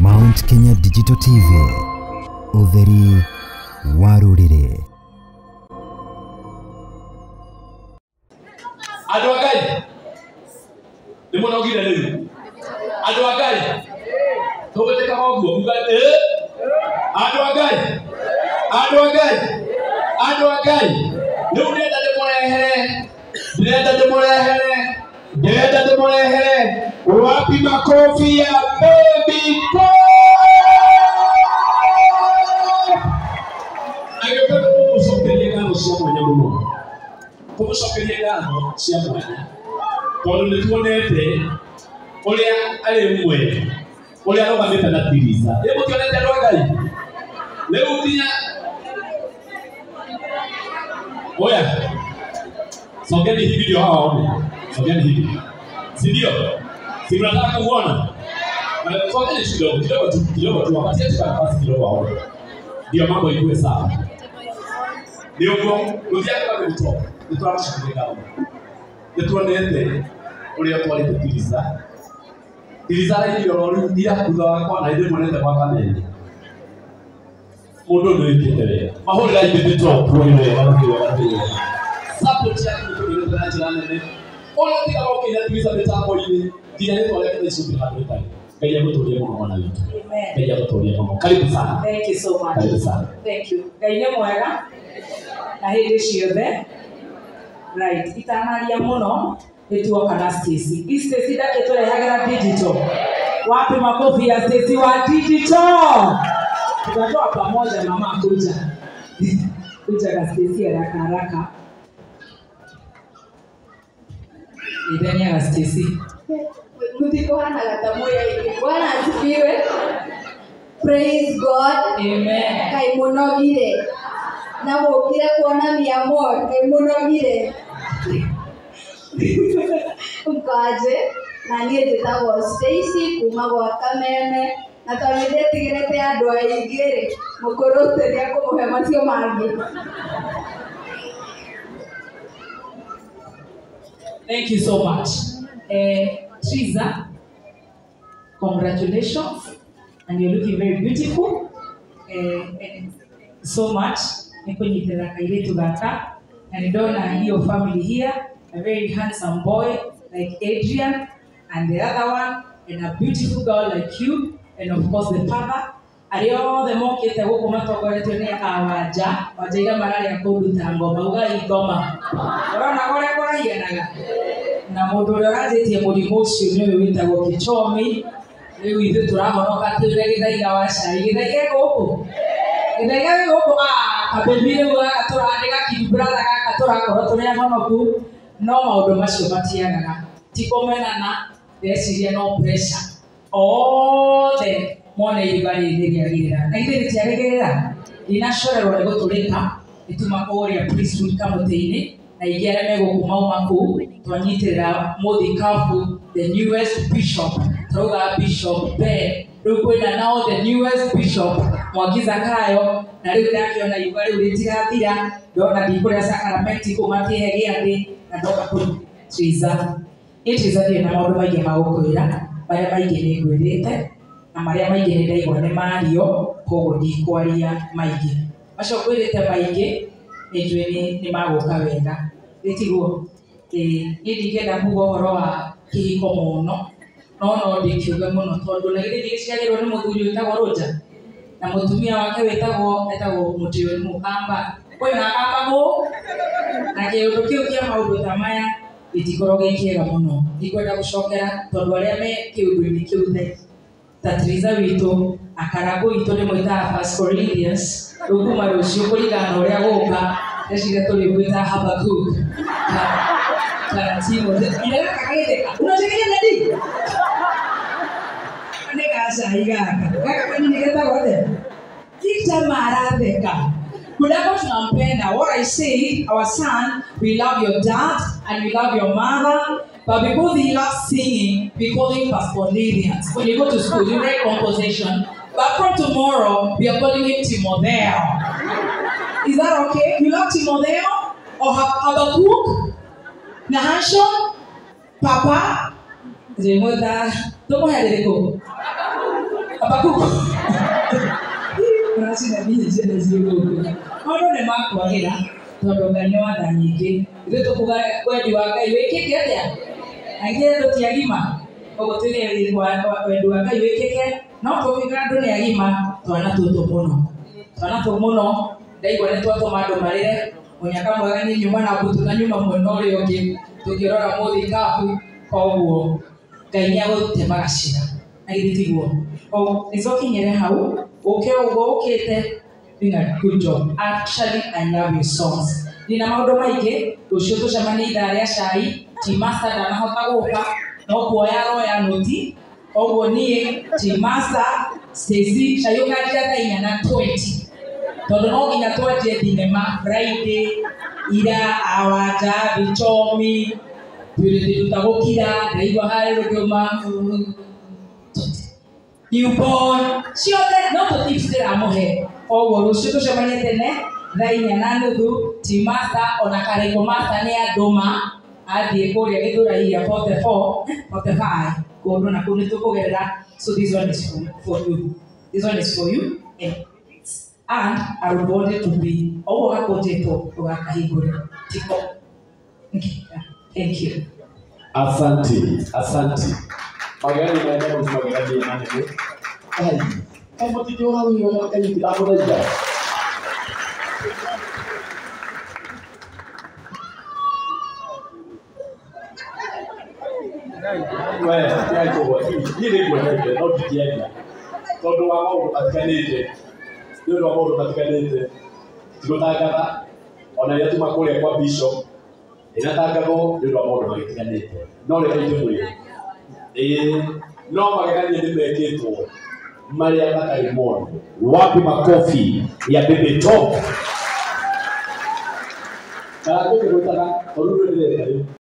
Mount Kenya Digital TV, ũtheri wa rũrĩrĩ. Andũ a Ngai nĩ mũnogire rĩu. Andũ a Ngai tũgĩtĩkaga ũguo uga ĩ. Andũ a Ngai, andũ a Ngai, andũ a Ngai, rĩu ndĩrenda ndĩmũrehere, ndĩrenda ndĩmũrehere, ndĩrenda ndĩmũrehere. Wapi makofi ya Baby Top? Agĩũka kũmũcokeria ngatho cia mwanya mũno, kũmũcokeria ngatho cia mwanya tondũ nĩ tuonete ũrĩa arĩ ũmwe ũrĩa arũgamĩte na Tiriza. Ĩ mũtionete andũ a Ngai? Rĩu nginya oya, songeni hivi ndio hawa waone, songeni hivi, si ndio? Si mnataka kuona? Songeni kidogo kidogo tu, kidogo tu, wapatie tu nafasi kidogo waone, ndio mambo ikuwe sawa. Nĩ ũguo gũthiaga gũgĩtwo nĩ tũramũcokeria ngatho, nĩ tuonete ũrĩa ũtwarĩte Tiriza. Tiriza araigire oro rĩu ira thutha wakwa na ithuĩ muonete gwa Kamene. Mũndũ ũyũ nĩwĩkĩte wega. Mahũrĩrai Baby Top wega wega wega wega. Support yaku nĩ tũmĩonete na njĩra nene. Ũrĩa ũtigaga ũkĩina Tiriza mĩtambo-inĩ nginya rĩtwa rĩake thaa ici ũngĩ handũ rĩtarĩ. Ngai agũtũrie mũno mwana witũ. Amen. Ngai agũtũrie mũno. Karibu sana. Thank you so much. Karibu sana. Thank you. Ngai nĩ mwega na hĩndĩ ciothe. Right, itanaria mũno nĩ tuoka na Stacy. I Stacy ndakĩtũrehagĩra digital. Wapi makofi ya Stacy wa digital? Tutatoa pamoja mama kuja. Kuja na Stacy haraka haraka. Ithenya ya Stacy. Mutikuhanaga ta mwĩ aingĩ. Bwana asifiwe. Praise God. Amen. Kaĩ mũnogire na mũkire kuona miamor, kaĩ mũnogire. Mkaje na niĩ njĩtagwo Stacy kuma gwa Kameme, na tondũ nĩndĩtigĩrĩte andũ aingĩ rĩ, mũkũrũ ũcio nĩekũmũhe macio mangĩ. Thank you so much. Triza, congratulations, and you're looking very beautiful. And so much. Nĩkũnyitĩrĩra kairĩtu gaka, na nĩndona hiyo family here, a very handsome boy like Adrian, and the other one, and a beautiful girl like you, and of course the father. Arĩa othe mokĩte gũkũ matongoretio nĩ awanja, wanja iria mararĩa kũndũ ta ngoma, ugai ngoma. Ũrona ũrĩa kũrahianaga? Na mũndũ ũrĩa ũranjĩtie mũrimũ ũcio nĩ ũyũ wĩtagwo kĩchomi. Rĩu ithuĩ tũrahonoka twĩre gĩthaiga wa cai. Gĩthaiga e gũkũ? Gĩthaiga gĩ gũkũ? Ah, kabĩbi rĩu gaka tũrarĩ gakiri brother gaka tũrakorwo tũrĩ ahonoku. No maũndũ macio matiagaga. Ti kũmenana, ndĩreciria no pressure. Othe mone iruga rĩrĩ nĩrĩagĩrĩra. Na ithuĩ rĩtiagĩrĩra. Ndinacorerwo nĩ gũtũrĩka, nĩtuma kũrĩa priesthood kamũtĩ-inĩ, na ingĩ arĩa megũkũ mauma kũu, twanyitĩrĩra mũthikabu, the newest bishop, tũrauga Bishop Ben. Rĩu kwĩna nao the newest bishop, Mwangi Zakayo, na rĩu ndakĩona iruga rĩu rĩtirathira, ndona ndikũrĩa sakaramenti kũu makĩhe gĩathĩ, na ndoka kũrĩ Triza. Niĩ Triza ndirĩ na maũndũ maingĩ ma gũkwĩra, marĩa maingĩ nĩ ngwĩrĩte, na marĩa maingĩ nĩ ndaigua nĩ mario, koguo ndikwaria maingĩ. Macio ngwĩrĩte maingĩ, nĩ njũĩ nĩ magũka wega. Ĩtiguo? Niĩ ndingĩenda kuga ũhoro wa kĩhiko mũno, no no ndĩkiuge mũno tondũ na githĩ ndigĩciarĩrwo nĩ mũthuri wĩtagwo Roger, na mũtumia wake etagwo Mũtĩo nĩ Mũkamba. Kwĩna Akamba kũu? Na kĩũndũ kĩu kĩa maũndũ ta maya gĩtikoragwo gĩ kĩega mũno. Ndikwenda gũcokera tondũ arĩa me kĩũndũ-inĩ kĩu ta Triza witũ, Akarangũ witũ nĩ mwĩtaga First Corinthians, rĩu kuma rũciũ kũringana na ũrĩa gũka, ndeciria tũrĩmwĩta Habakkuk. Kana Timothy. Ira gaka gagĩtheka. Unachekeria nani? Nĩ gacai gaka. Gaka kanini getagwo atĩa? Kita maratheka. Kulako tunampenda. What I say, our son, we love your dad and we love your mother, but because he loves singing, we call him Pastor Lilians. When you go to school, you write composition. But from tomorrow, we are calling him Timotheo. Is that okay? You love Timotheo? Or Habakkuk? Nahashon? Papa? Papa kuku. Ũracina nginya ciana ciĩ gũkũ. Maũndũ nĩ makwagĩra tondũ Ngai nĩ wa tha nyingĩ. Ithuĩ tũkuga wendi wa Ngai wĩkĩke atĩa? Na ithuĩ andũ ti agima. Koguo tuge wendi wa Ngai wĩkĩke, no tũngiuga andũ nĩ agima, twana tũtũ mũno. Twana tũu mũno, ndaigua nĩ twatũma andũ marĩre. Mũnyaka mwega niĩ nyuma na mbutu na nyuma mwena ũrĩa ũngĩ tũkĩrora mũthikabu, koguo Ngai nĩ agũtema gacĩra. Na githĩ tiguo? Nĩcokinyĩre hau, ũke ũguo ũkĩte, doing a good job. Actually, I love your songs. Ndina maũndũ maingĩ, rũciũ tũcemanie ithaa rĩa cai, Team Master ndanahota gũka, no kuoya aroya nũti, koguo niĩ, Team Master, Stacy, cai ũkanjia thaa 4:20. Tondũ no nginya twanjie thinema Friday, ira, awanja, bichomi, twĩrĩtĩ tũtagũkira, ndĩraigua harĩ rũgĩma, newborn, ciothe no tũ tips ndĩramũhe. Koguo rũciũ tũcemanie tene thaa 4:30, Team Master ona Karĩko Master nĩ andũma athiĩ kũrĩa Gĩthũrai ya 44, 45 kũndũ na kũu nĩ tũkũgerera. So this one is for you. This one is for you and I would want it to be ũguo gakũnjĩtwo ndũgakahingũre. Tiko. Thank you. Asante, asante. Magari naenda kwa magari manene. Ai, kama tijora huyo na kai ndamũthaitha. We, tigai kũgwa. Niĩ nĩ nguonete no ndingĩendia. Tondũ wa maũndũ matiganĩte. Nĩ ũndũ wa maũndũ matiganĩte. Tigũtangatha ona rĩrĩa tuma kũrĩa kwa bishop ĩnatangathwo nĩ ũndũ wa maũndũ magĩtiganĩte. No reke ndĩmwĩre. Ĩĩ, no magegania nĩ mekĩtwo marĩa matarĩ monwo. Wapi makofi ya Baby Top? Kana ngũkĩgwĩtaga tondũ rĩu ndĩreka rĩu.